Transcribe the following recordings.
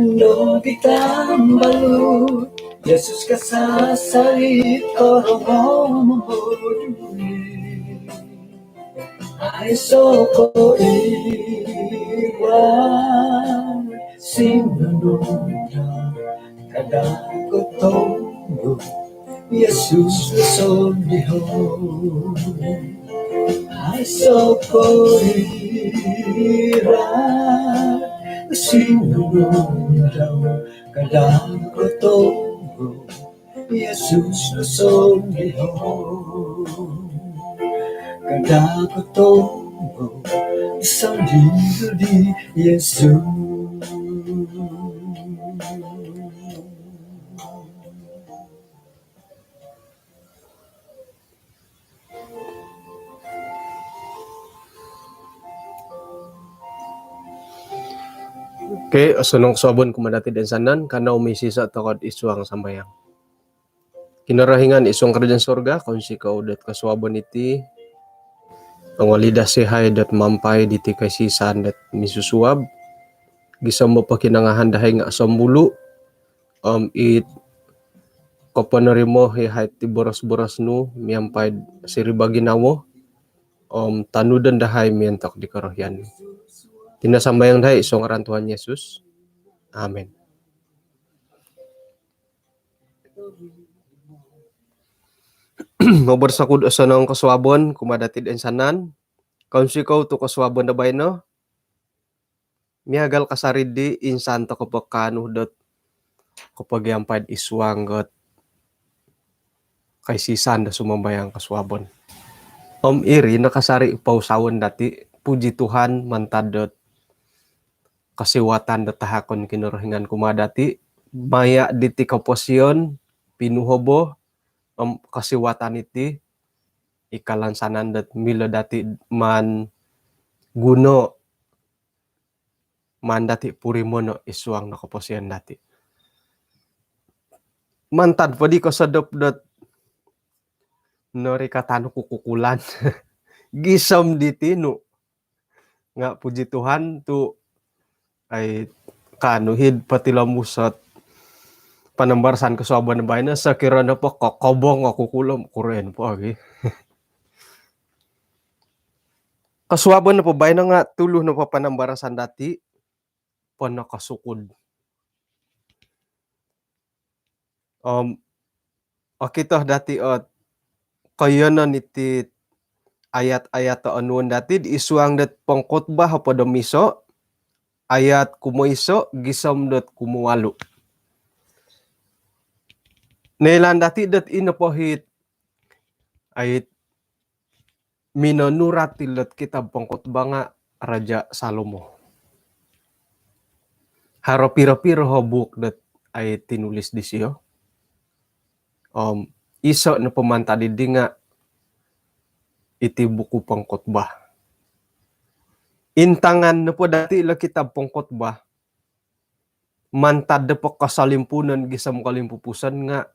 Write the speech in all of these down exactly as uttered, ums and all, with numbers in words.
Nogi tambalut Yesus kasasari koromo modui. Aiso ko iwai sinunudau kada ko tonggo Yesus sondiho. Aiso ko iwai sinunudau kada ko tonggo Yesus sondiho. Kada ko tonggo sondiho di Yesus. Okey, osonong kosuabon kumaa dati toinsanan, kanou misiso tokou id suang sambayang. Kinorohingan id suang kerajaan sorga, kounsikou dot kosuabon iti, ongolidas yahai dot mampai diti koisisan dot misusuab, gisom mopokinongohon dahai nga sombulu, om it koponorimo yahai ti boros-boros nu miampai siriba ginawo, om tanudon dahai miontok di korohian nu. Iti no sambayang dahai id suang ngaran Tuhan Yesus. Amin. Moboros oku do osonong kosuabon kumaa dati toinsanan. Kounsikou tu kosuabon do baino miagal kasari di insan tokou po kaanu dot kopogiampai id suang dot koisisan do sumambayang kosuabon. Om iri no kasari pousawon dati, puji Tuhan, mantad dot kosiwatan dot tahakon Kinorohingan kumaa dati, maya diti koposion, pinuhobo, om kosiwatan iti i kalansanan dot milo dati maan guno, maan dati purimono id suang no koposion dati. Mantad po di kosodop dot norikatan ku kukulan gisom di tinu. Nga puji Tuhan tu, ai, kaanu hid potilombus ot panambarasan kosuabon baino, sokiro nopo kokobong oku kulo, kuren po agi. Kosuabon nopo baino nga tulu nopo panambarasan dati, ponokosukud. Om okito dati ot koiyonon iti ayat-ayat o onuon dati id suang dot Pengkhotbah hopod om iso, ayat kumoiso gisom dot kumowalu. Noilaan dati dot i nopo it, ai, minonurat ilo ot kitab Pengkhotbah nga Raja Salomo. Haro piro-piro o buuk dot, ai, tinulis disio. Om iso nopo mantad dii nga iti buku Pengkhotbah. Intangan nopo dati ilo kitab Pengkhotbah, mantad do po kosolimpunon gisom kolimpupuson nga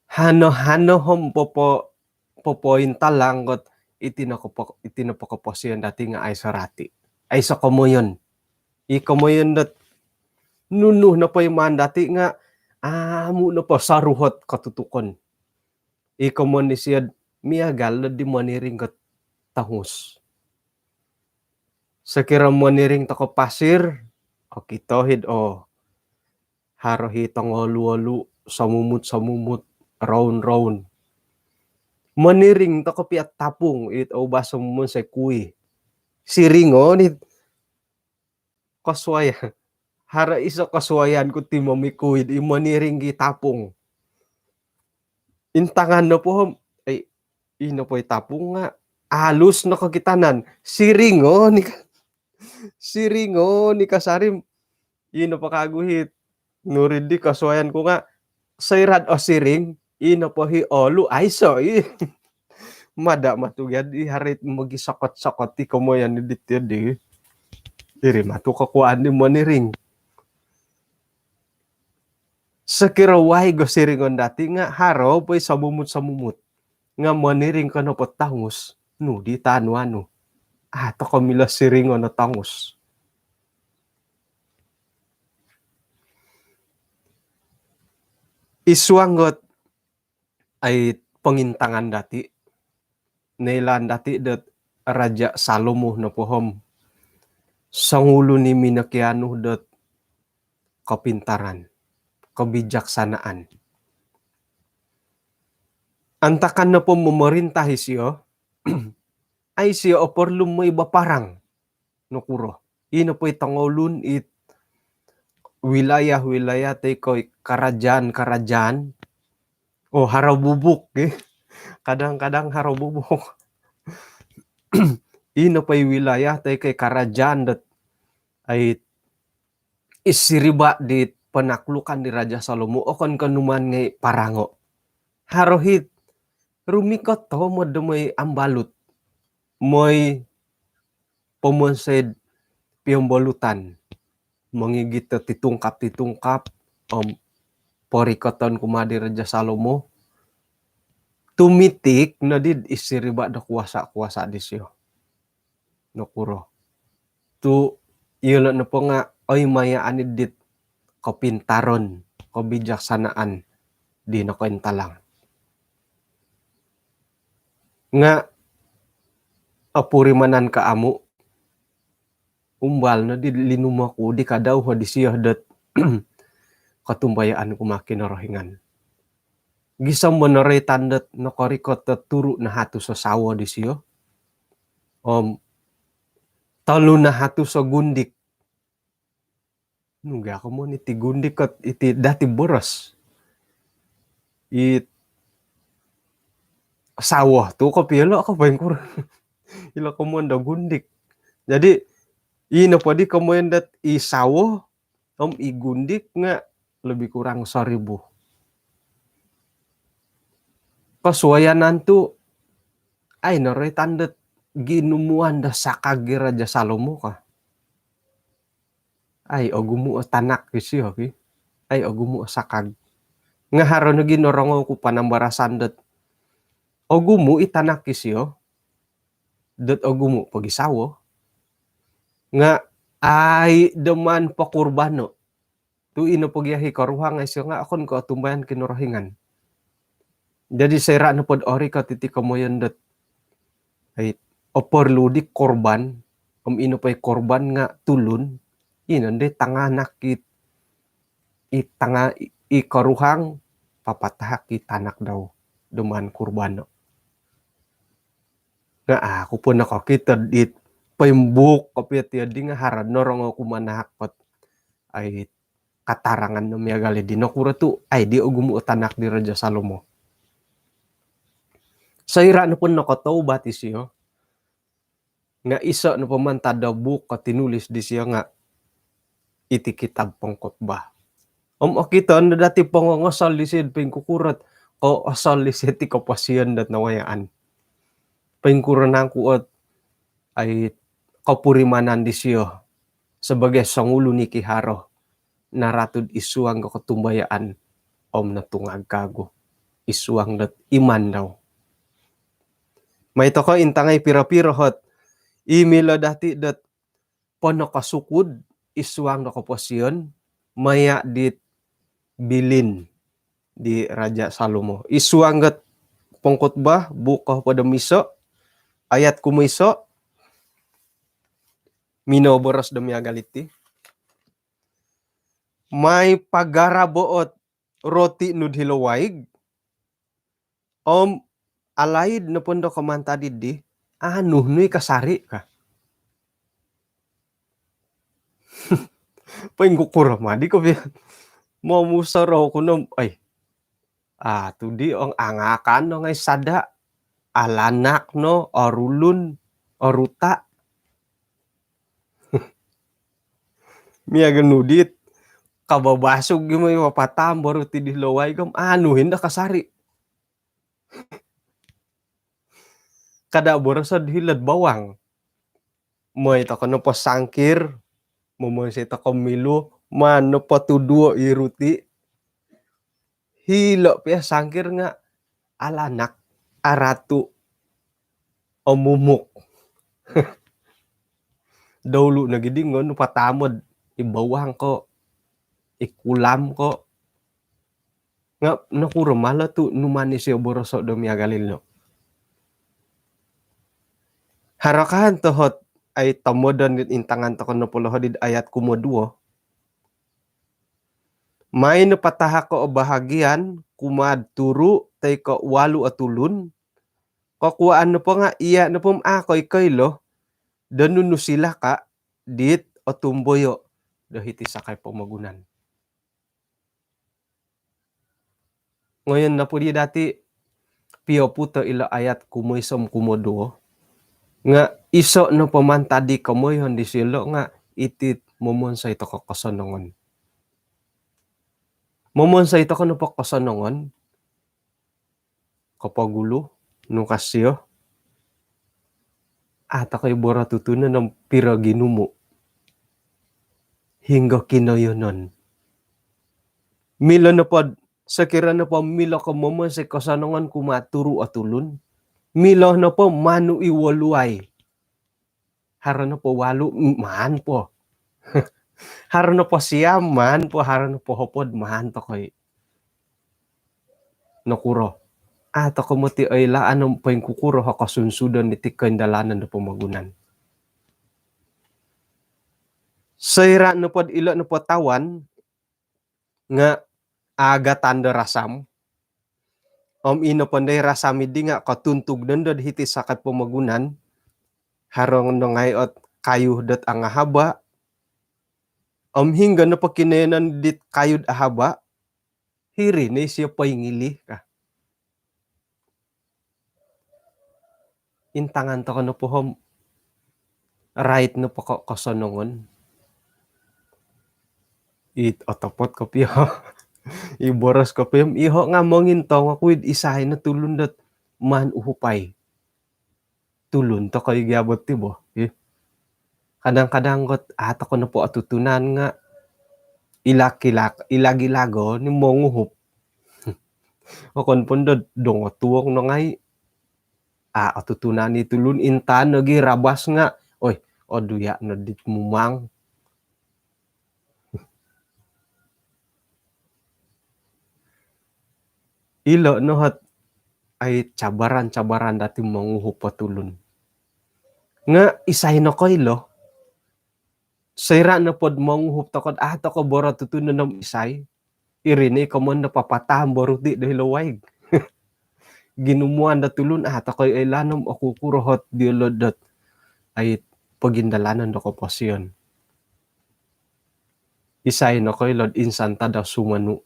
hano-hano om popo-, popointalang dot iti nopo, iti nopo koposion dati nga aiso rati, aiso komoyon. I komoyon dot nunu nopo i maan dati nga amu nopo soruhot kotutukon. I komoyon disio miagal do di moniring dot tongus. Sokiro moniring tokou pasir, okito hid, oh, haro hi tongolu-olu, somumut-somumut, roun-roun. Moniring tokou pia tapung, it oubas somumut sai kui. Siringon it kosuayan. Haro iso kosuayan ku ti momikui di moniring i tapung. Intangan nopo om, ai, i nopo i tapung nga alus no kokitanan. Siringon i ka-, siringon i kasari om. I nopo kagu hit nuri di kosuayan ku nga soira dot osiring, i nopo hi olu, aiso i. Mada matu gia di haro it mogisokot-sokot i komoyon di tiyo di. Iri matu kokuaan di moniring. Sokiro waig o siringon dati nga haro po i somumut-somumut. Nga moniring ko nopo tongus, nu di tanu anu. Ah, tokou milo siringon o tongus. Isuang got ai pongintangan dati, noilaan dati dot Raja Salomo nopo om songulun i minokianu dot kopintaran, kebijaksanaan. Antakan nopo momorintah isio, ai isio oporlu moi baparang. Nokuro? Ino po i tongoulun it wilayah-wilayah toi ko karajaan-karajaan. Oh, haro bubuk, eh. Kadang-kadang haro bubuk. Ino po i wilayah toi ko karajaan dot ai id siriba di panaklukan di Raja Salomo, okon ko numaan ngai parango. Haro hit rumikot tomod do moi ambalut, moi pomonsoi do piombolutan, mongigit do titungkap-titungkap om porikoton kumaa di Raja Salomo. Tumitik nodi id siriba do kuasa-kuasa disio. Nokuro? Tu iyolo nopo nga oimayaan i dit kopintaran, kebijaksanaan di nokointalang. Nga opurimanan ko amu, umbal nodi linumo ku di kadau ho disio dot kotumbayaan kumaa Kinorohingan. Gisom bo noroitan dot nokorikot dot turu nahatus o sawo disio om tolu nahatus o gundik. Nu gia komoyon iti gundik kot iti dati boros? I sawo tu kopio ilo ko paling kurang. Ilo komoyon do gundik. Jadi ino po di komoyon dot i sawo om i gundik nga lebih kurang soribu. Kosuayanan tu ai noroitan dot ginumuan do sakag i Raja Salomo ka. Ai ogumu o tanak isio ki. Ai ogumu o sakag. Nga haro nogi norongou ku panambarasan dot ogumu i tanak isio dot ogumu pogi sawo. Nga ai do maan pokurbano. Tu ino pogi ahi koruhang isio nga okon ko otumbayaan Kinorohingan. Jadi soira nopo do orikot iti komoyon dot ai oporlu di korban om ino po i korban nga tulun, ino ndi tanganak i, i tanga i, i koruhang papatahak i tanak dau do maan kurbano. Nga aku po nokokito dit poimbuk kopio tio di nga haro norongou ku manahak kot ai katarangan no miagal di nokuro tu ai di ogumu o tanak di Raja Salomo. Soira nopo nokotobat isio nga iso nopo mantad do buuk ko tinulis disio nga iti kitab Pengkhotbah. Om okito no dati pongongosol disio poingkukuro ko osol disio ti koposion dot nawayaan. Poingkuro nangku ot ai kopurimanan disio sebagai songulun i kiharo naratu id suang ko kotumbayaan om notungag kagu id suang dot iman dau. Mai toko intangai piro-piro ot i milo dati dot ponokosukud id suang do koposion maya dit bilin di Raja Salomo. Id suang dot Pengkhotbah buuk kohopod om iso, ayat kumoiso, minoboros do miagal iti. Mai pagarabo ot roti nu do hilo waig, om alaid nopo ndo ko mantad di, anu nu i kasari ka. Poingkukuro ma di kopio. Momusorou ku no, ai. Ah, tu di ong angakan no ngai sada, alanak no, orulun, oruta. Miagal nu dit kababasug gimo i papatam baru ti di lowai gam, anu inda kasari. Kada boroso do hilo do bawang. Moi toko nopo sangkir, momonsoi toko milo, maan nopo tuduo i ruti. Hilo pia sangkir nga alanak, aratu, omumuk. Dulu nogi di ngono patamod i bawang ko, i kulam ko. Nga' nokuro malo tu' numanis iyo boroso' do miagal ilo'. Haro kaan tohot ai tomodon dit intangan toko' nopo loho' dit ayat kumoduo. Mai no patahako' o bahagian kumaa'd turu' toi ko' walu' o tulun, kokuwaan nopo nga' iya' nopo a' koi koilo do nunu silaka' dit otumboyo' do hiti sakai pomogunan. Ngoyon nopo di dati' pioputo' ilo ayat kumoiso om kumoduo nga' iso' nopo mantad di komoyon disilo' nga' iti momonsoi toko' kosonongon. Momonsoi toko' nopo kosonongon, kopogulu, nukas iyo, a' toko' i boro tutunon om piro ginumu', hinggo kinoyonon. Milo nopod, sokiro nopo milo ko momonsoi kosonongon kumaa turu' o tulun, milo nopo manu' i woluwai. Haro nopo walu', maan po. Haro nopo siam, maan po. Haro nopo hopod, maan toko' i'. Nokuro? A' toko' moti oilaan om poingkukuro ho kosunsudon diti koindalanon do pomogunan. Soira' nopod ilo' nopo tawan nga' aagatan do rasam. Om ino pondoi rasam iddi nga' kotuntug nondo hiti sakai pomogunan, haro no ngai' ot kayu dot angahaba'. Om hinggo nopo kinoyonon dit kayu'd ahaba', hiri no isio poingili ka. Intangan toko' nopo om rait nopo ko kosonongon, i otopot kopio, i boros kopio om iho' nga' mongintong oku i'd isai no tulun dot maan uhupai. Tulun toko' i gia bo ti bo, ih. Kadang-kadang got a' toko' nopo otutunan nga' ilag-ilag, ilag-ilagon i monguhup. Okon pondo dong otuong no ngai'. A' otutunan i tulun, intaan nogi rabas nga', oi, oduya' no dit mumang. Ilo' no hot ai cabaran-cabaran dati monguhup o tulun. Nga' isai nokoilo? Soira' nopod monguhup toko'd a' toko' boro tutunon om isai, iri ni komon do papataam bo ruti' do hilo waig. Ginumuan do tulun, a' toko' i' oilaan om okukuro hot diyolo' dot ai pogindalanon do koposion. Isai nokoilo'd insan tadau sumonu'.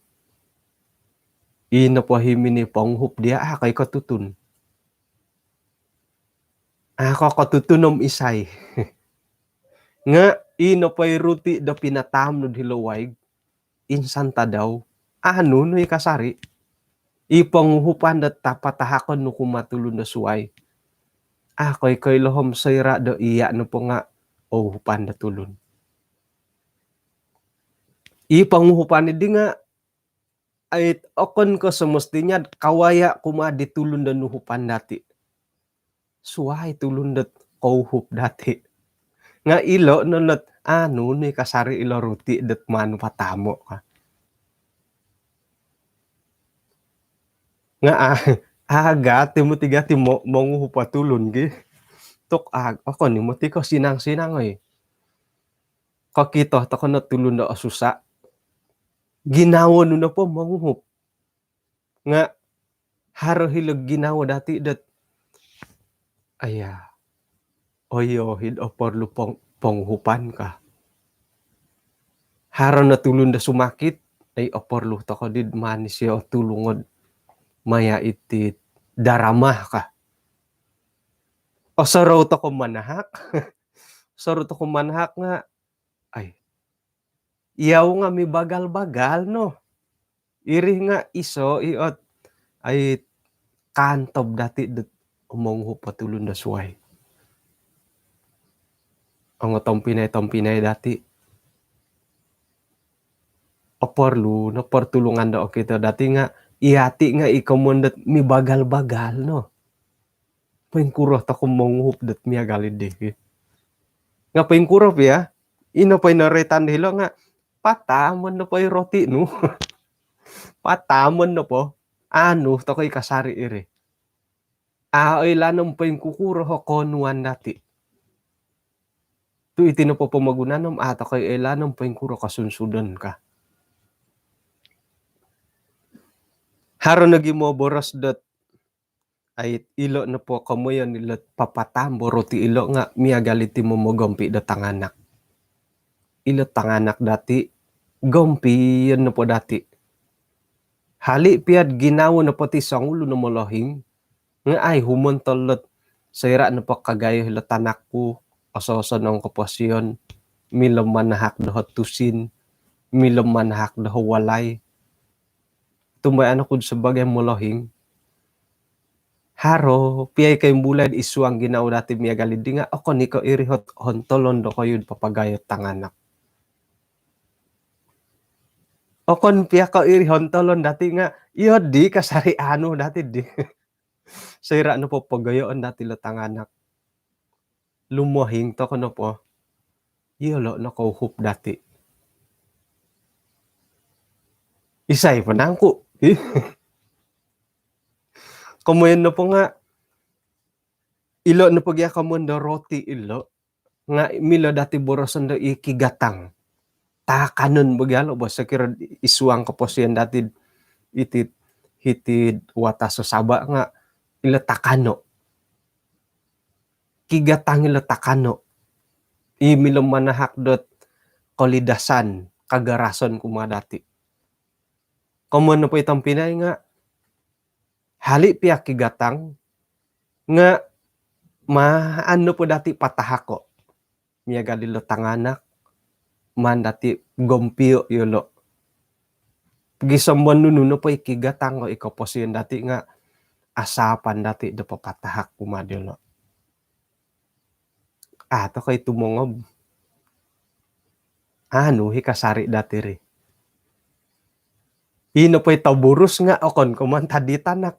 I nopo himi ni ponguhup diya', a' koi kotutun. A' ko kotutun om isai. Nga' i nopo i ruti' do pinataam nu'd hilo waig, insan tadau, anu no i kasari'. I ponguhupan dot tapa tahakon nu kumaa tulun do suwai. A' koi koilo om soira' do iya' nopo nga' ouhupan do tulun. I ponguhupan iddi nga' ait okon ko' semestinya'd kawaya' kumaa di tulun do nuhupan dati'. Suwai tulun dot kouhup dati'. Nga' ilo' no lot anu ni kasari' ilo ruti' dot maan patamo' ka. Nga' a, agat ti moti gati' mo, monguhup o tulun gi. Tok ag, okon ni moti ko sinang-sinang oi. Kokito toko' no tulun do osusa', ginawo nu nopo monguhup. Nga' haro hilo ginawo dati' dot, aya, oyo hid oporlu pong, ponguhupan ka. Haro no tulun do sumakit, ai oporlu toko' did maan isio tulungo'd maya' iti daramah ka. Osorou toko' manahak. Osorou toko' manahak nga', ai, iyau nga' mibagal-bagal no. Iri nga' iso i' ot ai kaantob dati' dot monguhup o tulun do suwai. Ongo tompinai-tompinai dati', oporlu no portulungan do okito dati' nga' iyati' nga' i komon dot mibagal-bagal no. Poingkuro toko' monguhup dot miagal iddi ki. Nga' poingkuro pia, ino po i noroitan do hilo' nga' pataamon nopo i roti' nu. Patamon nopo, anu toko i kasari iri. A' oilaan om poingkukuro o koonuan dati'. Tu' iti nopo pomogunan om a' toko i oilaan om poingkuro kosunsudon ka. Haro nogi moboros dot ai ilo' nopo komoyon ilo' papatambor ti ilo' nga' miagal iti momogompi' do tanganak. Ilo' tanganak dati', gompion nopo dati'. Hali' pia'd ginawo nopo ti songulun o molohing, nga' ai humontol dot soira' nopo kagayo ilo' tanak ku, ososonong koposion, milo manahak doho' tusin, milo manahak doho' walai. Tumbayaan oku'd sabagai molohing, haro pia i koimbulai'd isuang ginawo dati' miagal iddi nga' okon i' ko' iri ot hontolon dokoyu'd papagayo tanganak. Okon pia ko' iri hontolon dati' nga' iyo di kasari anu dati' di. Soira' nopo pagayoon dati' ilo' tanganak, lumohing toko nopo, iyolo' nokouhup dati'. Isai po nangku? Komoyon nopo nga' ilo' nopo gia komoyon do roti ilo', nga' milo dati' boroson do i kigatang. Taakanon bo gia lo' bo sokiro isuang koposion dati'd iti, hiti'd watas o Sabah nga' ilo' takano'. Kigatang ilo' takano'. I milo manahak dot kolidasan, kagarason kumaa dati'. Komoyon nopo i tompinai nga' hali' pia kigatang nga' maan nopo dati' patahako'. Miagal ilo' tanganak, maan dati' gompio' iyolo'. Gisom bo nunu nopo i kigatang ko' i koposion dati' nga' asapan dati' do papatahak kumaa diyolo'. A' toko i tumongob. Anu i kasari dati' ri. Ino po i toburus nga' okon ko' mantad di tanak.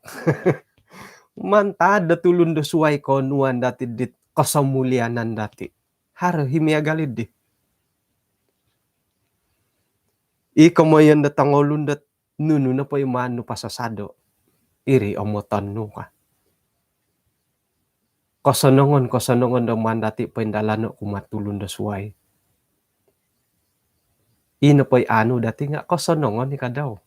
Mantad do tulun do suwai koonuan dati' dit kosomulianan dati'. Haro i miagal iddi. I komoyon do tongoulun dot nunu nopo i maan nu pasasado', iri omoton nu ka. Kosonongon, kosonongon do maan dati' poindalano' kumaa tulun do suwai. Ino po i anu dati' nga' kosonongon i kadau.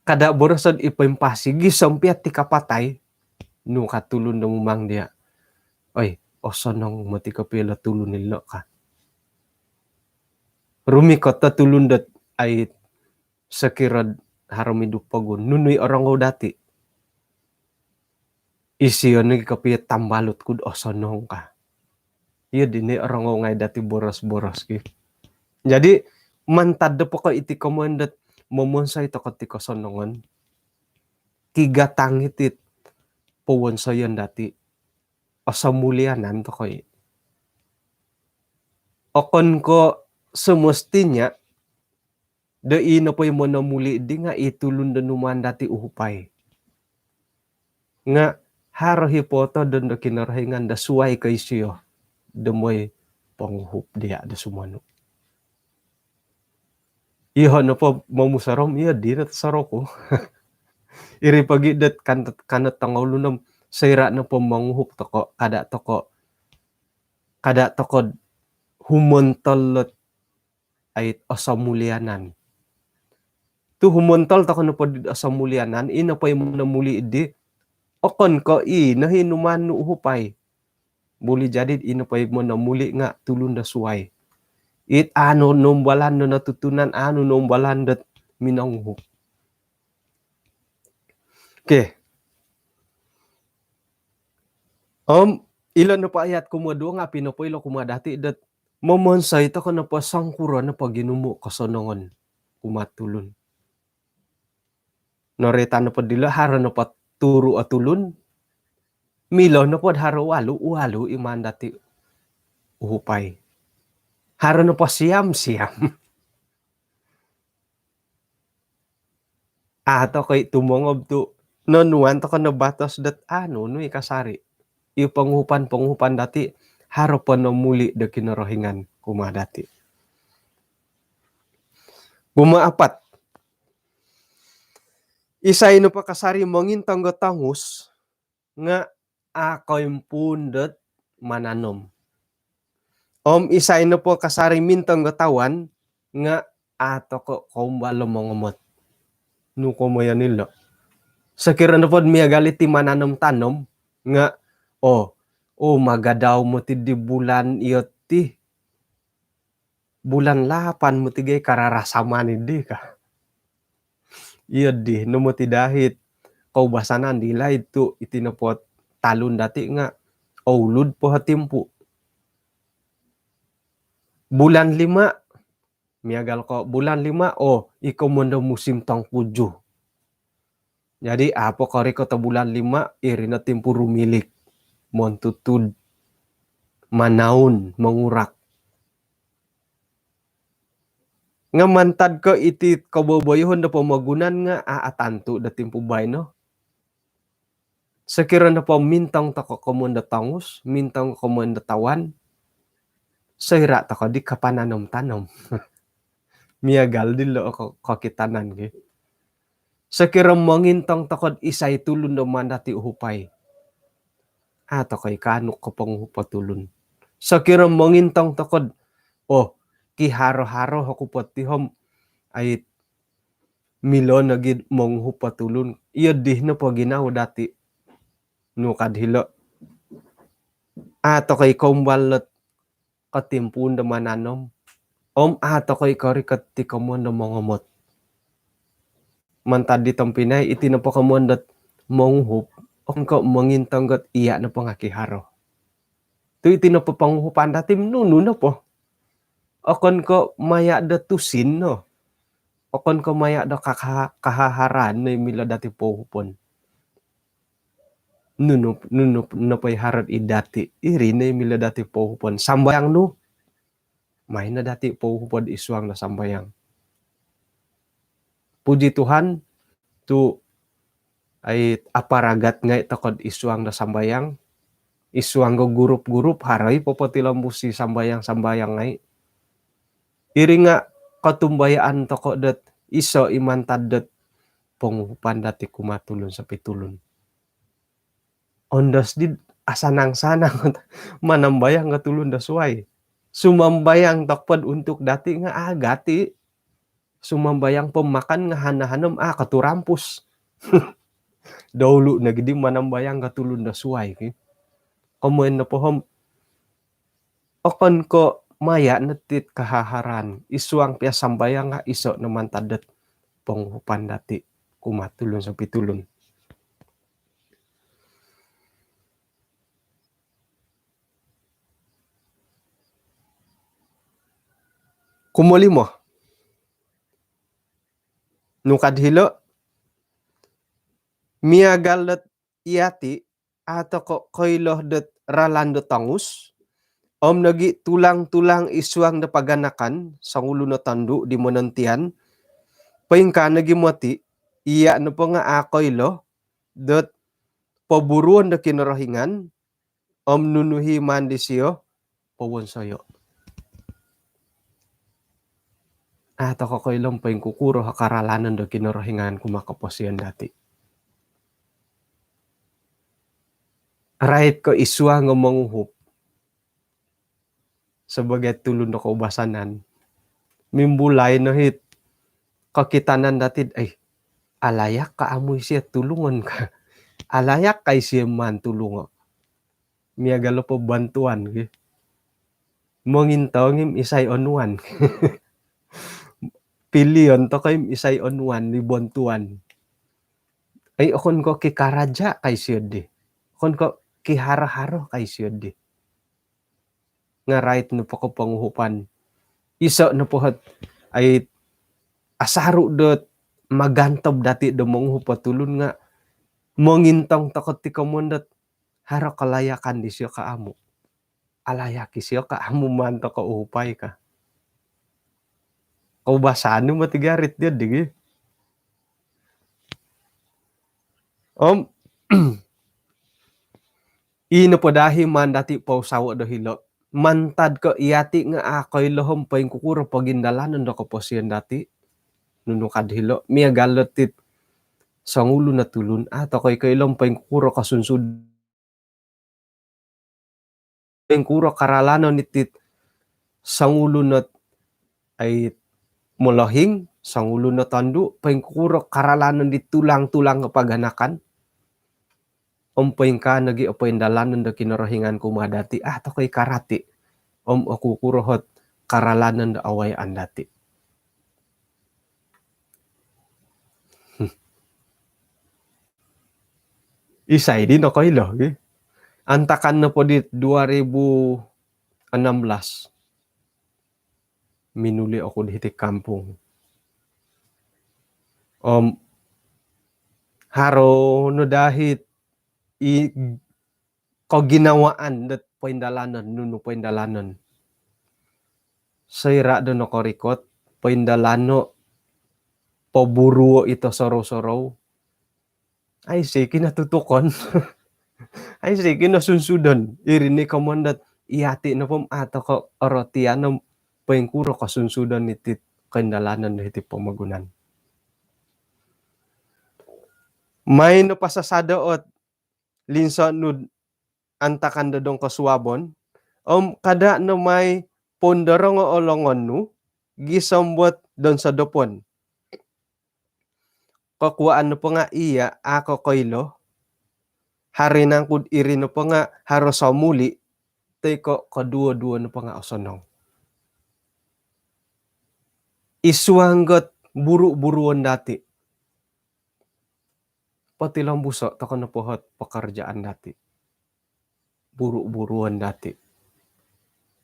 Kada' boroso'd i poimpasi gisom pia ti kapatai, nu ka tulun do mumang diya', oi, osonong moti kopio ilo' tulun ilo' ka. Rumikot o tulun dot ai sokiro'd haro midu pogun, nunu i orongou dati'? Isio nogi kopio tambalut ku'd osonong ka. Iyo dino orongou ngai' dati' boros-boros ki. Jadi mantad do poko' iti komoyon dot momonsoi toko' ti kosonongon, kigatang iti't powonsoyon dati', osomulianan toko' i'. Okon ko' semestinya do ino po i monomuli' di nga' i tulun do numaan dati' uhupai. Nga' haro i potodon do Kinorohingan do suwai ko' isio do moi ponguhup diya' do sumonu'. Iyoho' nopo momusorou, iyo dino tosoroku. Iri pogi' dot kan, kanot tongoulun om soira' nopo monguhup toko', kada' toko', kada' toko'd humontol dot ai osomulianan. Tu' humontol toko' nopo di osomulianan, ino po i monomuli' di, okon ko' ino i numaan nu uhupai. Buli jadi'd ino po i monomuli' nga' tulun do suwai. It anu noumbalan do notutunan, anu noumbalan dot minonguhup. Okey. Om ilo nopo ayat kumoduo nga' pinopoilo kumaa dati' dot momonsoi toko' nopo songkuro nopo ginumu' kosonongon kumaa tulun. Noroitan nopo dilo, haro nopo turu' o tulun, milo nopo'd haro walu, walu i maan dati' uhupai. Haro nopo siam, siam. A' toko' i tumongob tu' nonuan toko' no batos dot anu nu i kasari'. I ponguhupan-ponguhupan dati' haro po no muli' do Kinorohingan kumaa dati'. Gumaapat, Isai nopo kasari mongintong do tongus nga a koimpuun dot mananom. Om isai nopo kasari mintong do tawan nga a toko koumbal do mongomot. Nu komoyon ilo? Sokiro nopo do miagal iti mananom-tanom nga, oh, oh, magadau moti di bulan iyo ti. Bulan lapan moti gia kararasaman di ka. Iyo di, nu moti dahit. Koubasanan di laid tu iti nopo talun dati nga oulud po o timpu. Bulan lima, miagal ko bulan lima, oh, i komoyon do musim tengkujuh. Jadi, a po korikot o bulan lima, iri no timpu rumilik, montutud, manaun, mongurak. Nga mantad ko iti koboboyoon do pomogunan nga a atantu do timpu baino. Sokiro nopo mintong toko komoyon do tongus, mintong komoyon do tawan, soira toko di kapananom-tanom. Miagal dilo ko-, kokitanan ki. Sokiro mongintong toko do isai tulun do maan dati uhupai, a toko i kaanu koponguhup o tulun. Sokiro mongintong toko do, oh, kiharo-haro oku po ti om, ai, milo nogi do monguhup o tulun. Iyo di nopo ginawo dati. Nu ka dilo? A toko i koumbal dot kotimpuun do mananom. Om a toko i korikot ti komoyon do mongomot. Mantad di tompinai, iti nopo komoyon dot monguhup, okon ko mongintong dot iya nopo nga kiharo. Tu iti nopo ponguhupan dati nunu nopo. Okon ko maya do tusin no. Okon ko maya do kaha-, kahaharaan no i milo dati pouhupon. Nunu, nunu nopo i haro id dati, iri no i milo dati pouhupon. Sambayang nu, maai no dati pouhupo id suang do sambayang. Puji Tuhan, tu ai aparagat ngai toko id suang do sambayang, id suang do grup-grup, haro i popotilombus i sambayang-sambayang ngai. Iri nga kotumbayaan toko dot iso i mantad dot ponguhupan dati kumaa tulun sopitulun. Ondos di asanang-sanang manambayang ko tulun do suai. Sumambayang toko po do untuk dati nga a gati. Sumambayang po makan nga hana-hana om a koturampus. Dahulu nogi di manambayang ko tulun do suai ki. Komoyon nopo om, okon ko maya no ti kahaharaan, id suang pia sambayang nga iso no mantad dot ponguhupan dati kumaa tulun sopitulun. Kumolimo. Nu ka dilo, miagal dot iyati, a toko koilo dot ralan do tongus, om nogi tulang-tulang id suang do paganakan, songulun o tondu di monontian, poingkaa nogi moti, iya nopo nga a koilo dot poburuon do Kinorohingan, om nunu i maan disio powonsoyo. A toko koilo om poingkukuro o karalanon do Kinorohingan kumaa koposion dati. Rait ko id suang do monguhup, sabaagi tulun do koubasanan, mimbulai no it kokitanan dati do, ai, alayak ka amu isio tulungon ka. Alayak ka isio maan tulungo. Miagal po bantuan ki. Mongintong om isai onuan. Pilion toko om isai onuan di bantuan. Ai, okon ko kikaraja ka isio di. Okon ko kiharo-haro ka isio di. Nga rait nopo ko ponguhupan, iso nopo ot, ai, asaru dot magantob dati do monguhup o tulun nga mongintong toko ti komoyon dot haro kalayakan disio ka amu. Alayak isio ka amu maan toko uhupai ka. Koubasanan nu moti garit dia digi. Om, ino po daa i maan dati pousawo do hilo. Mantad ko iyati nga a koilo om poingkukuro pogindalanon do koposion dati. Nunu ka dilo, miagal dot it songulun o tulun, a' toko' i koilo poingkuro kosunsud, poingkuro karalanon iti't songulun ot ai molohing, songulun o tondu', poingkuro karalanon di tulang-tulang kapaganakan. Om poingkaa nogi' o poindalanon do Kinorohingan kumaa dati', a' toko' i karati'. Om okukuro hot karalanon do awayaan dati'. Isai di nokoilo gi? Antakan nopo di dua ribu enam belas, minuli' oku di hiti kampung. Om haro no dahit i koginawaan dot poindalanon, nunu poindalanon. Soira' do nokorikot, poindalano', poburuo' i tosorou-sorou. Aiso' i kinotutukon. Aiso' i kinosunsudon. Iri ni komoyon dot iyati' nopo om a' toko' orotian om poingkuro kosunsudon iti't koindalanon do hiti't pomogunan. Mai no pasasado' ot linso' nu'd antakan do dong kosuabon, om kada' no mai poundorongo' o longon nu gisom dot donsodopon. Kokuwaan nopo nga' iya' a' kokoilo, haro i nangku'd iri nopo nga' haro somuli', toi ko' koduwo-duwo nopo nga' osonong. I suang dot buru-buruon dati', potilombuso' toko' nopo hot pakarajaan dati'. Buru-buruon dati'.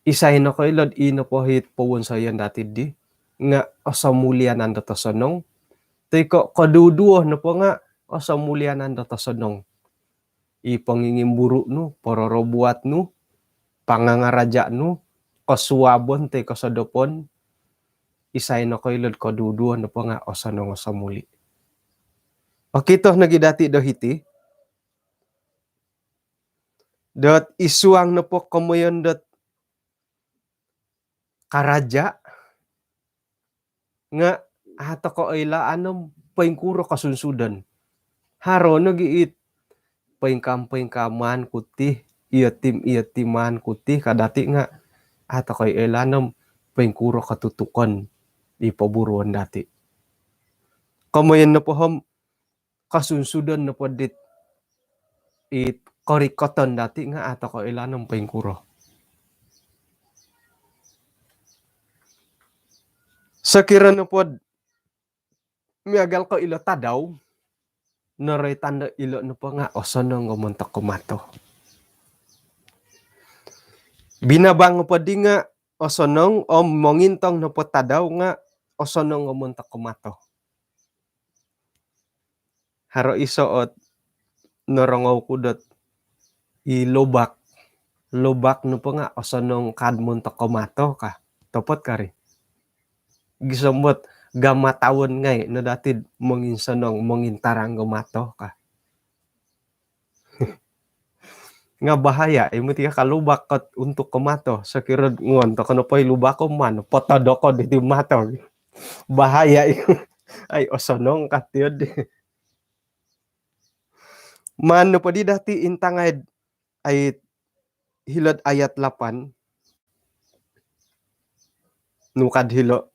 Isai nokoilo'd i nopo hit powonsoyon dati' di nga' osomulianan dot osonong, toi ko' koduduwo nopo nga' osomulianan dot osonong. I pongingimburu' nu, pororobuat nu, pangangaraja' nu, kosuabon toi kosodopon, isai nokoilo'd koduduwo nopo nga' osonong osomuli'. Okito nogi' dati' do hiti dot i suang nopo komoyon dot karaja' nga' a' toko' oilaan om poingkuro kosunsudon. Haro nogi' it poingkam-poingkaman ku ti, iyotim-iyotiman ku ti ka dati' nga' a' toko' oilaan om poingkuro kotutukon i poburuon dati'. Komoyon nopo om kosunsudon nopo dit it korikoton dati' nga' a' toko' oilaan om poingkuro. Sokiro nopod miagal ko' ilo tadau, noroitan do ilo nopo nga' osonong o montok ko mato. Binabang nopo di nga' osonong, om mongintong nopo tadau nga' osonong o montok ko mato. Haro iso' ot norongou ku dot i lobak. Lobak nopo nga' osonong kad montok ko mato ka. Topot kari. Gisom dot gamatawon ngai' no dati'd monginsonong, mongintarang do mato ka. Nga' bahaya i moti ka lubak kot untuk ko mato. Sokiro'd ngon toko nopo i lubak ko maan potodoko' diti mato. Bahaya i. Ai, osonong ka tiyo'ddi. Maan nopo di dati' intangai'd ai hilo'd ayat lapan. Nu kad hilo'.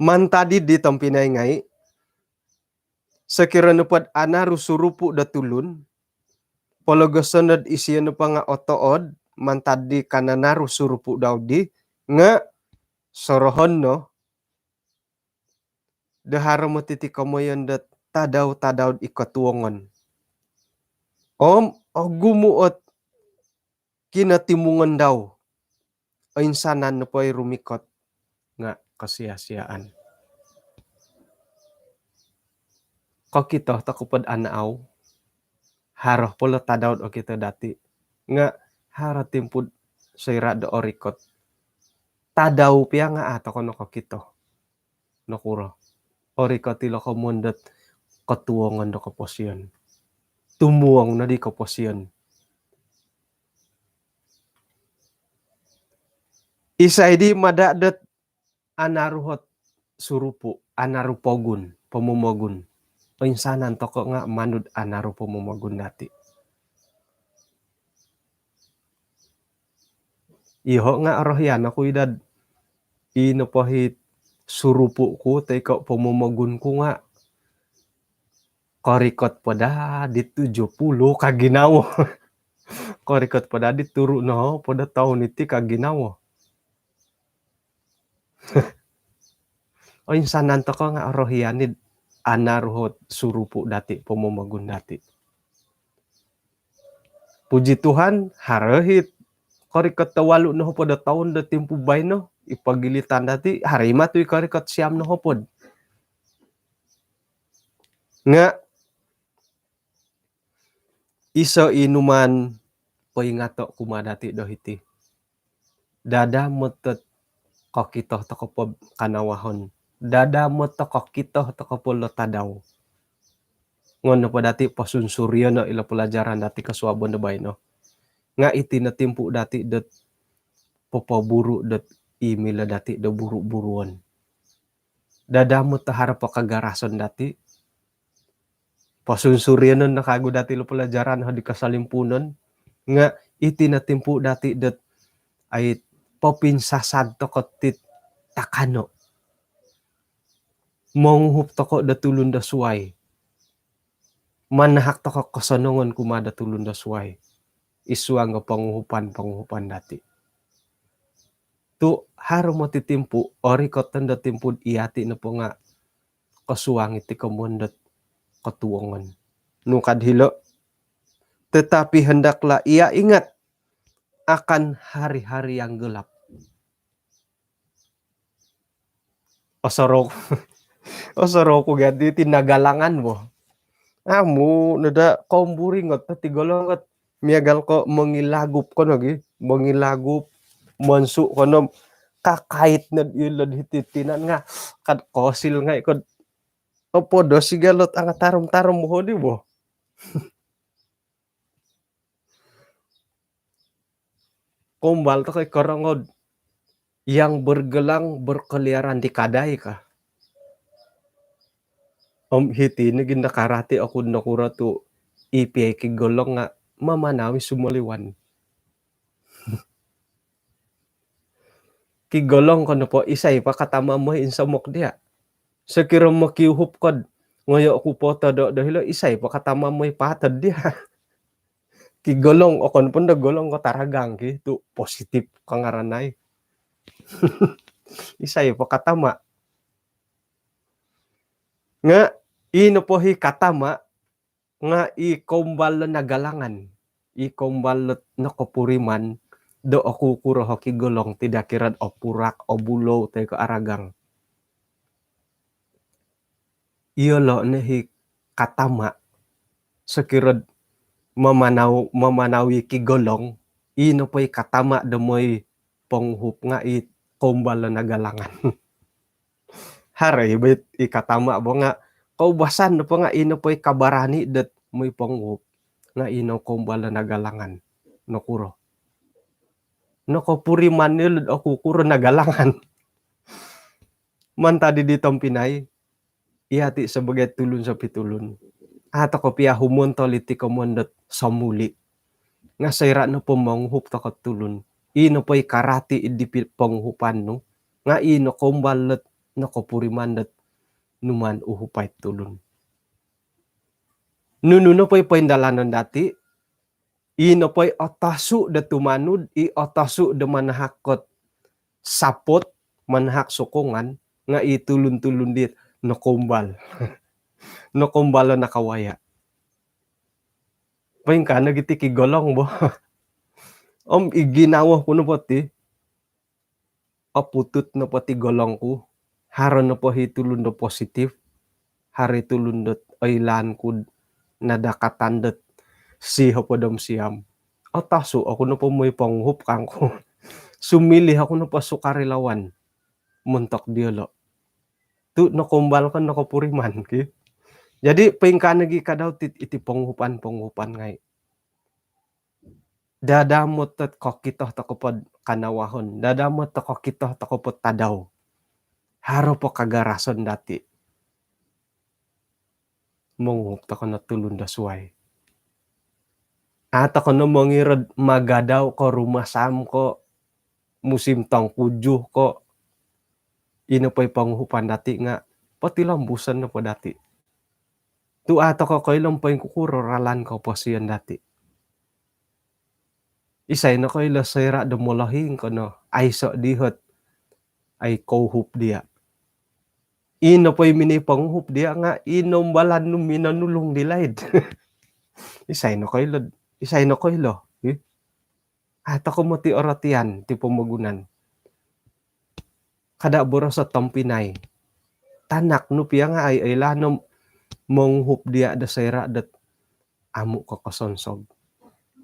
Mantad iddi tompinai ngai', sokiro nopod anaru surupu' do tulun, pologoso' nod isiyo nopo nga' otood mantad di kananaru surupu' dau di, nga' sorohon no do haro moti ti komoyon dot tadau-tadau'd i kotuongon. Om ogumu' ot kinotimungon dau, oinsanan nopo i rumikot nga' kosia-siaan. Kokito toko pod anaau, haro po lo tadau'd okito dati', nga' haro timpu'd soira' do orikot. Tadau pia nga' a' toko no kokito. Nokuro? Orikot ilo komoyon dot kotuongon do koposion. Tumuong noddi koposion. Isai di mada' dot anaru hot surupu', anaru pogun, pomomogun. oinsanan toko' nga' manud anaru pomomogun dati'. Iyoho' nga' orohian oku i dad ino po hi surupu' ku toi ko' pomomogun ku nga' korikot po daa di tujuh puluh ka ginawo. Korikot po daa di turu' nohopod o toun iti ka ginawo. Oinsanan toko' nga' orohian id anaru hot surupu' dati', pomomogun dati'. Puji Tuhan, haro hi korikot do walu nohopod o toun do timpu baino i pogilitan dati', haro i matu i korikot siam nohopod. Nga' iso' i numaan poingato' kumaa dati' do hiti. Dadamot ot kokito toko' po kanawahon. Dadamot ot kokito toko' po lo tadau. Ngon nopo dati' posunsurion no ilo pelajaran dati' kosuabon do baino. Nga' iti no timpu' dati' dot popoburu' dot i milo dati' do buru-buruon. Dadamot ot haro po kagarason dati'. Posunsurion no kagu dati' lo pelajaran hodi kosolimpunon. Nga' iti no timpu' dati' dot ai popinsasad toko' tit takano'. Monguhup toko' do tulun do suwai. Manahak toko' kosonongon kumaa do tulun do suwai. Id suang o ponguhupan-ponguhupan dati'. Tu' haro moti timpu', orikoton do timpu'd iyati' nopo nga' kosuang iti komoyon dot kotuongon. Nu kad hilo', tetapi hendaklah ia ingat akan hari-hari yang gelap. Osorou, osorou ku gaddi ti nagalangan bo. Amu' no daa koumburingot ti golong ot miagal ko' mongilagup kono gi, mongilagup, monsu' kono, kakait nod ilo'd hiti tinan nga' kad kosil ngai' kod opodos i galot angatarom-tarom bo hodi bo. Kombal toko' i korongod, yang bergelang berkeliaran di kadai ka. Om hiti nogi nakarati oku'd nokuro tu' i piya i kigolong nga' mamanau i sumoliwan. Kigolong ko nopo isai po katama' moi insomok diya'. Sokiro mokiuhup kod ngoyo' ku po todo' do hilo', isai po katama' moi patod diya'. Kigolong, okon po do golong ko taragang ki, tu' positif ka ngaranai. Isai po katama'. Nga' i nopo hi katama' nga' i kombal lo nagalangan, i kombal lo nokopuriman do okukuro ho kigolong ti daa kirad opurak, obulou toi ko' aragang. Iyolo' no hi katama'. Sokirod mamanau, mamanau i kigolong, i nopo i katama' do moi ponguhup nga' i kombal lo nagalangan. Haro i bo i katama' bo nga' koubasan nopo nga' i nopo i kabarani dot moi ponguhup nga' i no kombal lo nagalangan. Nokuro? Nokopuriman ilo'd okukuro nagalangan. Mantad di tompinai, iyati' sabagai tulun sopitulun, a' toko' piya humontol iti komoyon dot somuli'. Nga' soira' nopo monguhup toko' tulun, i nopo i karati' di pi-, ponguhupan nu nga' i nokombal dot nokopuriman dot numaan uhupai tulun. Nunu nopo i poindalanon dati', i nopo i otosu' do tumanud, i otosu' do manahak kot sapot, manahak sokongan, nga' i tulun-tulun dit nokombal. Nokombal o nakawaya'. Poingkaa nogi ti kigolong bo. Om i ginawo ku nopo ti, oputut nopo ti golong ku, haro nopo hi tulun do positif, haro i tulun dot oilaan ku'd nadakatan dot si hopod om siam. Otosu' oku nopo moi ponguhup kangku. Sumiliu oku nopo sukarelawan montok diyolo'. Tu' nokombal ko nokopuriman ki. Jadi poingkaa nogi kadau ti iti ponguhupan-ponguhupan ngai'. Dadamot ot kokito toko' pod kanawahon, dadamot ot kokito toko' pod tadau. Haro po kagarason dati'. Monguhup toko no tulun do suai. A' toko no mongirad magadau ko, rumasam ko, musim tongkujuh ko, ino po i ponguhupan dati nga potilombuson nopo dati. Tu a' toko koilo poingkukuro ralan koposion dati. Isai nokoilo soira do molohing ko no, aiso di ot ai kouhup dia. Ino po i minoi ponguhup dia nga ino balan nu minonulung di laid. Isai nokoilo, isai nokoilo. Ih. A' toko moti orotian ti pomogunan. Kada boroso tompinai. Tanak nu pia nga ai oilaan no monguhup dia do soira dot amu ko kosonsog.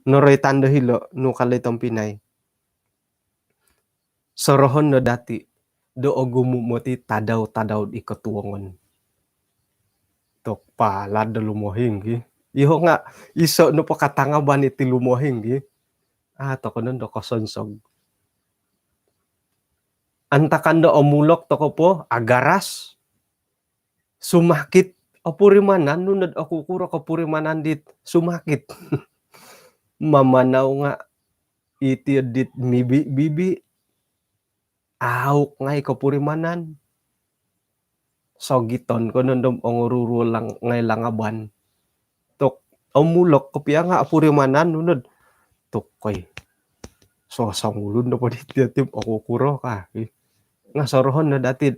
Noroitan do hilo nu kalai tompinai. Sorohon no dati do ogumu moti tadau-tadau di kotuongon. Tok palad do lumohing gi. Iho nga iso nopo katangaban iti lumohing gi. A' toko no do kosonsog. Antakan do omulok toko po, agaras, sumakit, opurimanan nu nod okukuro kopurimanan dit sumakit. Mamanau nga iti dit mibi-bibi, auk ngai kopurimanan. Sogiton ko no do ongoruru lang, ngai langaban. Tok omulok ko pia nga opurimanan nu nod. Tok koi. So songulun do podi tiap-tiap okukuro ka. Nga sorohon no dati.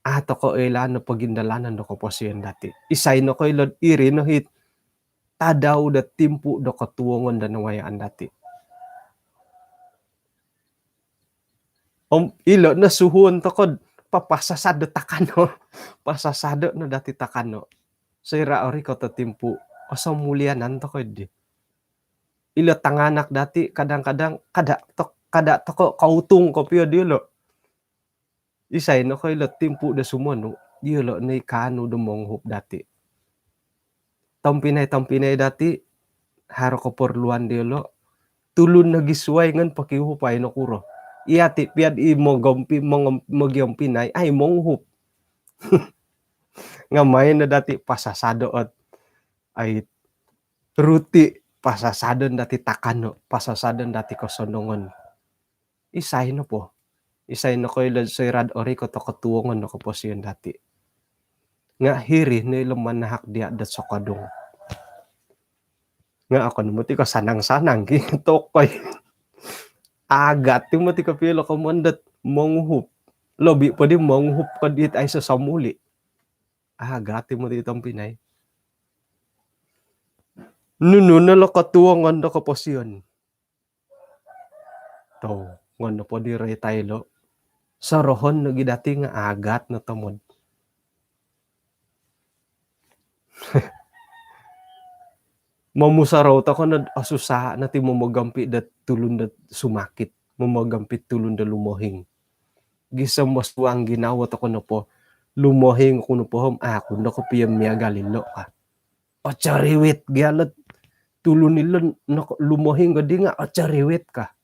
A' toko oilaan no pogindalanan do koposion dati. Isai nokoilo iri no it tadau do timpu do kotuongon do nawayaan dati. Om ilo no suhuon toko papasasad do takano. Pasasado no dati takano. Soira orikot o timpu osomulianan toko di. Ilo tanganak dati kadang-kadang kada tok, kada toko kautung kopio diolo. Isai nokoilo timpu do sumonu, diolo no i kaanu do monguhup dati. Tompinai-tompinai dati, haro koporluan diolo, tulun nogi suai ngan pokiuhupai nokuro. Iya ti piad i mogompi, mongom-, mogiompinai, ai monguhup. Nga main no dati pasasado ot, ai ruti, pasasadon dati takano, pasasadon dati kosonongon. Isai nopo. Isai nokoilo soira do orikot o kotuongon do koposion dati. Nga hiri no ilo manahak dia do sokodung. Nga okon moti ko sanang-sanang ki tokoi. Agat ti moti kopio ilo komoyon dot monguhup. Lobi podi monguhup ko dit aiso somuli. Agat ti moti tompinai. Nunu no lo kotuongon do koposion. Tongon nopo di roitai lo. Sorohon nogi dati nga agat no tomod. Momusorou toko nod osusa no ti momogompi do tulun do sumakit, momogompi tulun do lumohing. Gisom bo suang ginawo toko nopo, lumohing oku nopo om, a' oku no kopio miagal ilo ka. Ocoriwit gia lot tulun ilo no lumohing godi nga ocoriwit ka.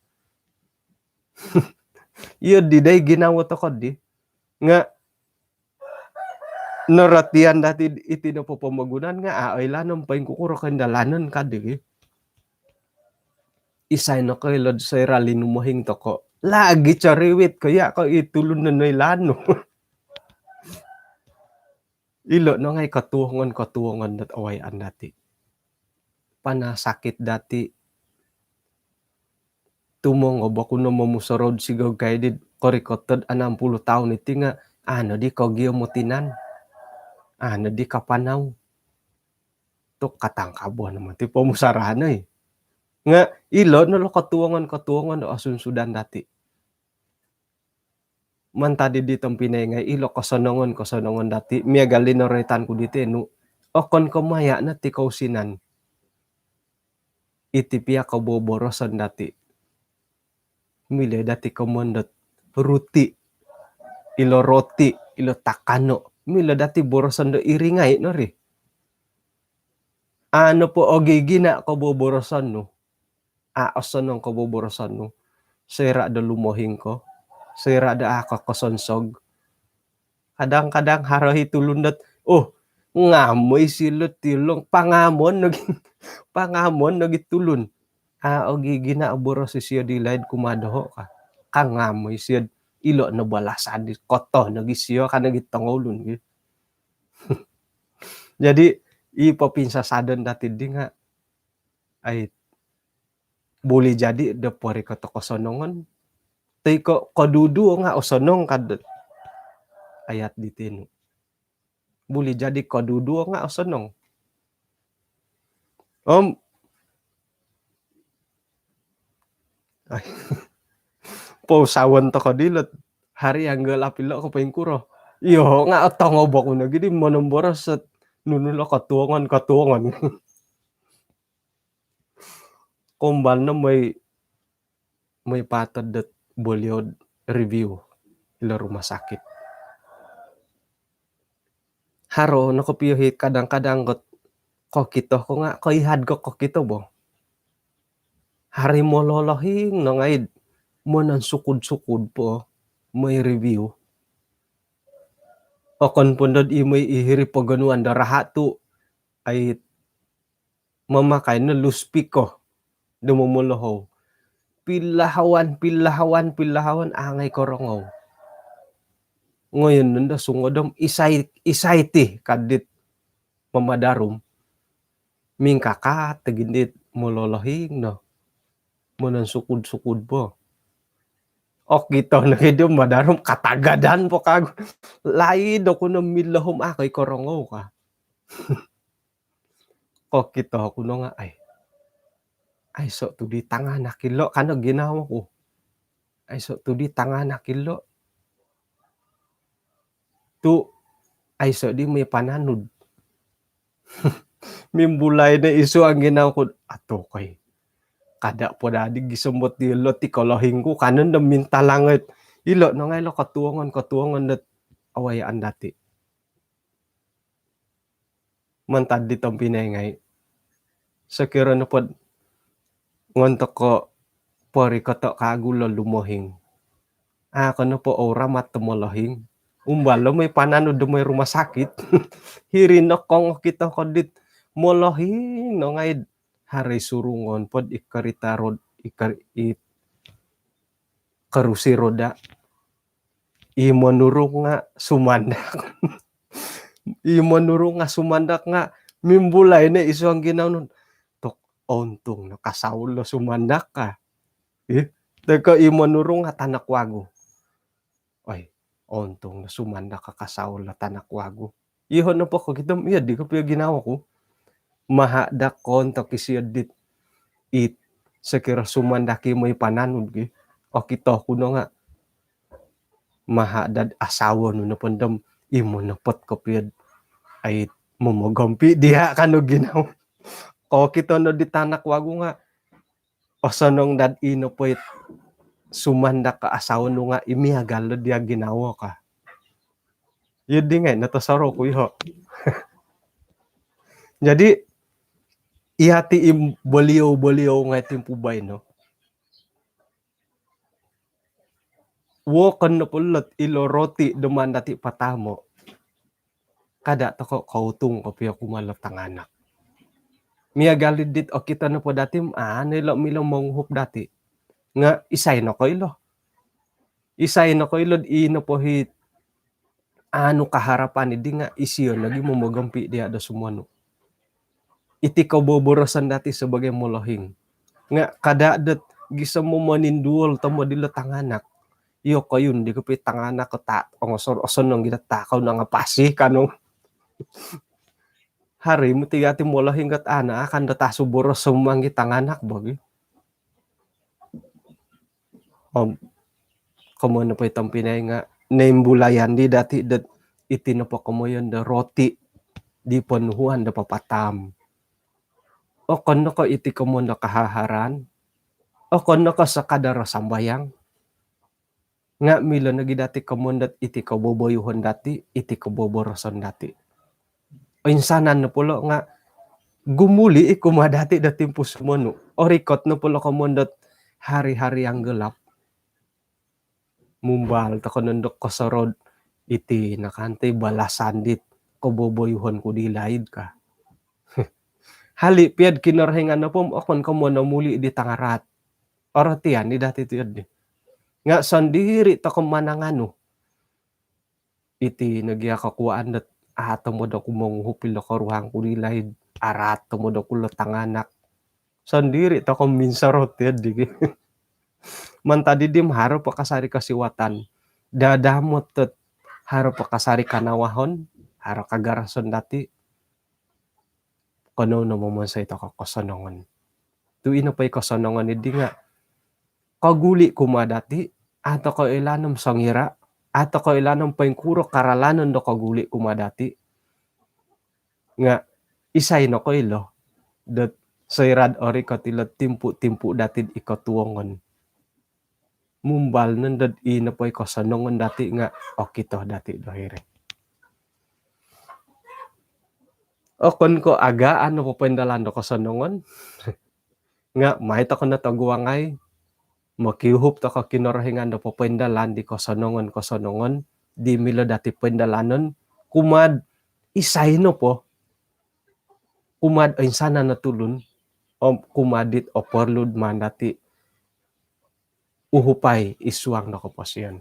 Iyo di dai ginawo toko di. Nga norotian dati iti nopo pomogunan nga a' oilaan om poingkukuro koindalanon kadi ki. Isai nokoilo soira linumohing toko. Lagi coriwit ko iya ko i tulun no noilaan nu. Ilo no ngai kotuongon-kotuongon dot awayaan dati. Panasakit dati. Tumongob oku no momusorou do sigog kai di korikot od enam puluh tahun iti nga a' nodi kogiom o tinan. A' nodi kapanau. Tu katangkabo no moti pomusarahan oi. Nga ilo no lo kotuongon-kotuongon do osunsudan dati. Mantad di tompinai ngai ilo kosonongon-kosonongon dati, miagal di noroitan ku di tinu, okon ko maya no ti kousinan. Iti pia koboboroson dati. Milo dati komoyon dot ruti, ilo roti, ilo takano. Milo dati boroson do iri ngai no ri. A' nopo ogigina koboboroson nu. A' osonong koboboroson nu. Soira do lumohing ko. Soira do a' ko kosonsog. Kadang-kadang haro i tulun dot, oh, Ngamoi silo tilong, pangamon nogi, pangamon nogi tulun. A, ogi gina boros isio di laid kumaa doho ka. Ka ngamoi sio, ilo no balasan di koto nogi sio ka nogi tongoulun gi. Jadi i popinsasadon dati di nga, ai, buli jadi do porikot o kosonongon. Toi ko koduduo nga osonong kad ayat di tinu. Buli jadi koduduo nga osonong. Om, ai, pousawon toko dilot hari anggal apilo ko poingkuro. Iyo nga otongobok uno gidi monomboros set nunu lo kotuongon, kotuongon. Kombal no moi, moi patod dot bolio review ilo rumah sakit. Haro no kopio hi kadang-kadang got kokito ko nga koihad ko kokito bo. Hari mololohing no ngaid monon sukud-sukud po moi review. Okon pondod i moi ihiri pogonuan do raha tu ai mamakai no luspiko do momolohou. Pilahawan, pilahawan, pilahawan, angai korongou. Ngoyon nondo sungodom isai, isai ti kadit mamadarum. Mingkakat tagindit mololohing no. Monon sukud-sukud po. Okito no hido madarum katagadan po kagu. Laid oku no milohum akai korongou ka. Kokito oku no nga ai. Aiso tu di tanganak ilo kano ginawo ku. Aiso tu di tanganak ilo. Tu aiso di moi pananud. Mimbulai no isu angginawo ku. Ato kai. Kada po dadi gisombot di ilo ti kolohing ku kanon do mintalangoit. Ilo no ngai lo kotuongon, kotuongon dot awayaan dati. Mantad di tompinai ngai. Sokiro nopod ngontok ko porikoto kagu lo lumohing. A, kono po o ramat do molohing. Umbal lo moi pananud do moi rumah sakit. Hiri no kong okito kodit molohing no ngaid hari surungon pod i karita rod, i kar-, i karusi roda. I monurung nga sumandak. I monurung nga sumandak nga mimbulai no isu angginawo nun. Tok, ontung no kasaul lo sumandak ka. Ih, teko i monurung nga tanak wagu. Oi, ontung no sumandak ka kasaul lo tanak wagu. Iho nopo kokito om iyo di kopio ginawo ku. Maha dak kontok isio dit it sokiro sumandak i moi pananud gi. Okito ku no nga maha dad asawo nu nopo ndom i monopot kopio ai momogompi dia kano ginawo. Kokito no di tanak wagu nga osonong dad i nopo it sumandak ka asawo nu nga i miagal do dia ginawo ka. Iyo di ngai no tosorou ku iho. Jadi iya ti i boliou-boliou ngai timpu baino. Wokon nopo lot ilo roti do maan dati patamo. Kada toko koutung kopio kumaa lo tanganak. Miagal dit okito nopo dati om ano ilo milo monguhup dati. Nga isai nokoilo. Isai nokoilo i nopo hi anu kaharapan di nga isio nogi momogompi dia do sumonu. Iti koboboroson dati sebagai molohing. Nga kada dot gisom momoninduol tomod ilo tanganak. Iyo koyun di kopi tanganak ko ta ongosor osonong gida takau nangapasi kanu. Hari muti gati molohing kat ana akan dot asu boros sumanggi tanganak bagi. Om komoyon nopo i tompinai nga naimbulayan di dati dot iti nopo komoyon do roti di ponuhuan do papataam. Okon no ko iti komoyon do kahaharan, okon no ko sakadar sambayang. Nga milo nogi dati komoyon dot iti koboboyuhon dati, iti koboboroson dati. Oinsanan nopo lo nga gumuli i kumaa dati do timpu sumonu. Orikot nopo lo komoyon dot hari-hari yang gelap. Mumbal toko nondo kosorou iti nakanti balasan dit koboboyuhon ku di laid ka. Hali' pia'd Kinorohingan nopo om okon ko' monomuli' di tangaraat. Orotian i dati' tiyo'ddi. Nga' sondiri' toko' mananganu. Iti nogi a kokuwaan dot a' tomod oku monguhup ilo koruhang ku di laid, araat tomod oku lo tanganak. Sondiri' toko' minsorot tiyo'ddi. Mantad iddi om haro po kasari kosiwatan. Dadamot dot haro po kasari kanawahon, haro kagarason dati'. Kanou no momonsoi toko' kosonongon. Tu' ino po i kosonongon iddi nga' koguli' kumaa dati', a' toko' oilaan om songira', a' toko' oilaan om poingkuro karalanon do koguli' kumaa dati'. Nga' isai nokoilo dot soira'd orikot ilo timpu-timpu dati'd i kotuongon. Mumbal nondo dot ii nopo i kosonongon dati' nga' okito dati' do hiri. Okon ko' agaan o popoindalan do kosonongon. Nga' mai toko' no toguangai, mokiuhup toko' Kinorohingan do popoindalan di kosonongon-kosonongon di milo dati' poindalanon, kumaa'd isai nopo, kumaa'd oinsanan o tulun, om kumaa'd dit oporlu'd maan dati' uhupai i suang do koposion.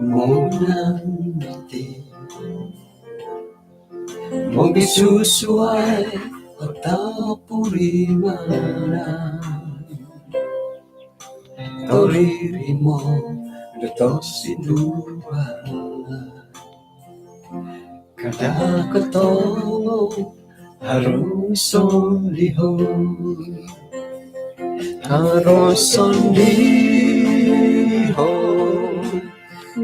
Mona miti mogisusuai o tapurimanan, toririmo do tosinduan. Kada' kotongo haro sondihon, haro sondihon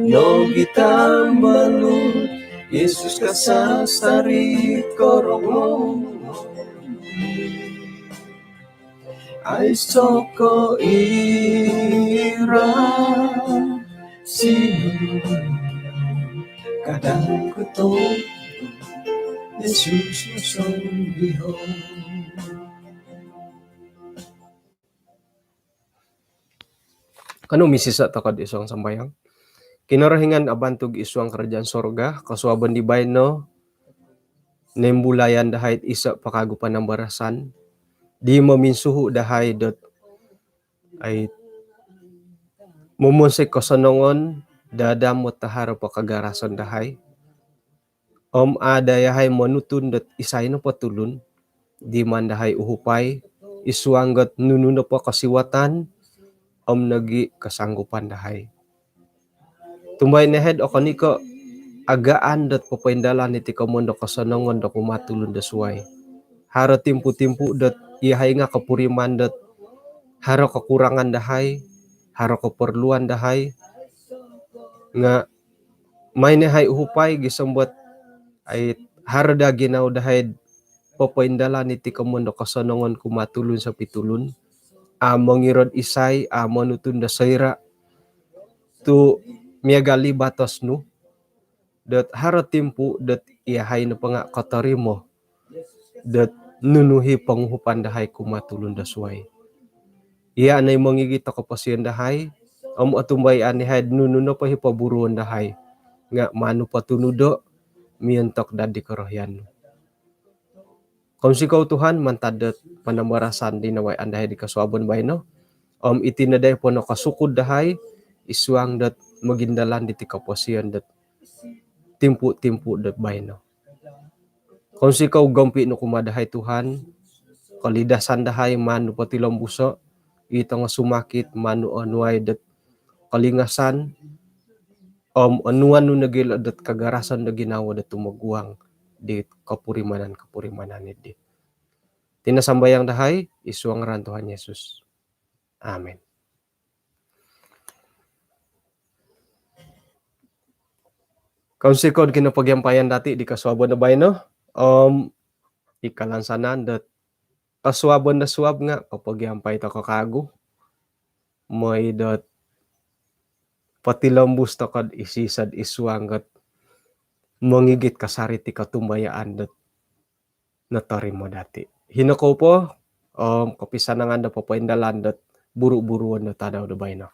nogi tambalut, Yesus kasasari korongou. Aiso ko' ira sinu, kada' kotongo Yesus sondihon. Kanou misiso' toko'd isuang sambayang. Kinorohingan abantug isuang karajaan sorga, kosuabon di baino noimbulayan dahai'd iso' po kagu panambarasan di mominsuhu' dahai dot ai momonsoi kosonongon, dadamot do haro po kagarason dahai. Om a' daa yahai monutun dot isai nopo tulun di maan dahai uhupai isuang dot nunu nopo kosiwatan om nogi' kosanggupan dahai. Tumbai nehai'd okon i' ko' agaan dot popoindalan iti komoyon do kosonongon do kumaa tulun do suwai. Haro timpu-timpu dot iyahai nga' kopuriman dot haro kokurangan dahai, haro koporluan dahai, nga' mai nehai uhupai gisom dot ai haro daa ginawo dahai'd popoindalan iti komoyon do kosonongon kumaa tulun sopitulun. A' mongiro'd isai, a' monutun do soira'. Tu' miagal i' batos nu dot haro timpu dot iyahai nopo nga' kotorimo dot nunu i ponguhupan dahai kumaa tulun do suwai. Iya' no i mongigit do koposion dahai om otumbayaan iyahai'd nunu nopo i poburuon dahai nga' maan nu potunudo' miontok dadi korohian nu. Kounsikou Tuhan mantad dot panambarasan di nawayaan dahai di kosuabon baino. Om iti no daa i ponokosukud dahai isuang dot mogindalan diti koposion dot timpu-timpu dot baino. Kounsikou gompi' nu kumaa dahai Tuhan, kolidasan dahai maan nu potilombuso', i tongo sumakit maan nu onuai dot kolingasan, om onuan nu nogi ilo dot kagarasan do ginawo do tumoguang di kopurimanan-kopurimanan iddi. Iti no sambayang dahai id suang ngaran Tuhan Yesus. Amin. Kounsikou do kinopogiampayan dati di kosuabon do baino om i kalansanan dot kosuabon do suab nga kopogiampai toko kagu moi dot potilombus toko id sisod id suang dot mongigit kasari ti kotumbayaan dot notorimo dati. Hino kou po om kopisanangan do popoindalan dot buru-buruon do tadau do baino.